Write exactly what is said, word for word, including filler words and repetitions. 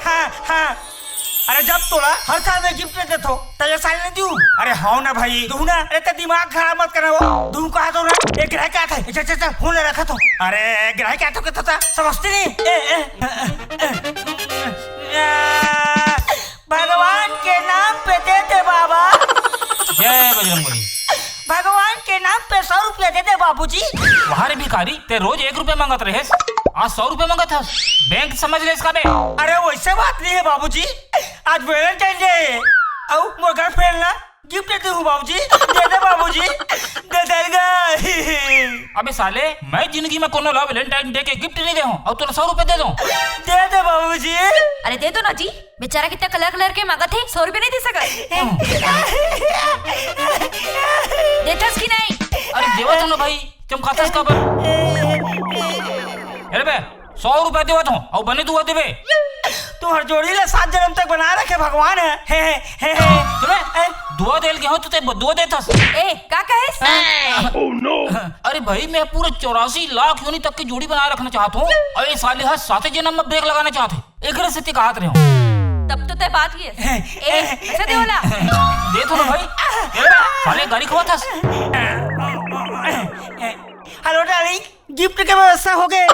हाँ, हाँ। अरे जब तोला हर साल मैं गिफ्ट देथों, त ये साल नहीं दूँ। अरे हव ना भाई, दूँ ना। अरे ते दिमाग खराब मत करना वो। दूँ कहा तो ना, एक रह क्या था? चल, चल, चल, फोन ले रखा तो। अरे एक रह क्या तो कहता था, समझते नहीं। ए, ए, ए, ए, ए, ए, भगवान के नाम पे दे दे बाबा। जय बजरंग बली। भगवान के नाम पे सौ रुपया दे दे बाबूजी। वाह रे भिखारी, ते रोज एक रुपया मांगत रहेस, आज सौ रुपया मांगत हस। बैंक समझ लेस का बे? अरे वैसे बात नहीं है बाबूजी, आज वैलेंटाइन डे है। अउ मोर गर्लफ्रेंड ला गिफ्ट देहूँ बाबूजी, दे दे बाबूजी, दे देगा। अबे साले, मैं जिंदगी में कोनो ला वैलेंटाइन डे के गिफ्ट नहीं दे हूँ, अउ तोला सौ रुपया दे दूँ। दे दे बाबूजी। अरे दे दो ना जी, बेचारा कितना कलर कलर के मांगत हे, सौ रुपया नहीं दे सकत। देथस कि नहीं? अरे देवत हूँ ना भाई, चमकाथस काबर? अरे बे, सौ रुपया देवत हूँ, अउ बने दुआ देबे। तुम्हार जोड़ी ला सात जन्म तक बना रखे भगवान है। हे, हे, हे, हे। तुम्हें ए? दुआ देल के हो तो ते बदुआ देथस। ए, का कहेस? अरे भाई, मैं पूरे चौरासी लाख योनि तक की जोड़ी बनाए रखना चाहत हूँ, अउ ये साले हा साते जन्म में ब्रेक लगाना चाहत हे। एकरे सेती कहत रहे हूँ। तब तो तय बात ही है। ए, ऐसे दे वाला। दे तो ना भाई। ए, साले गाड़ी खवाथस। हेलो डार्लिंग, गिफ्ट के व्यवस्था हो गए।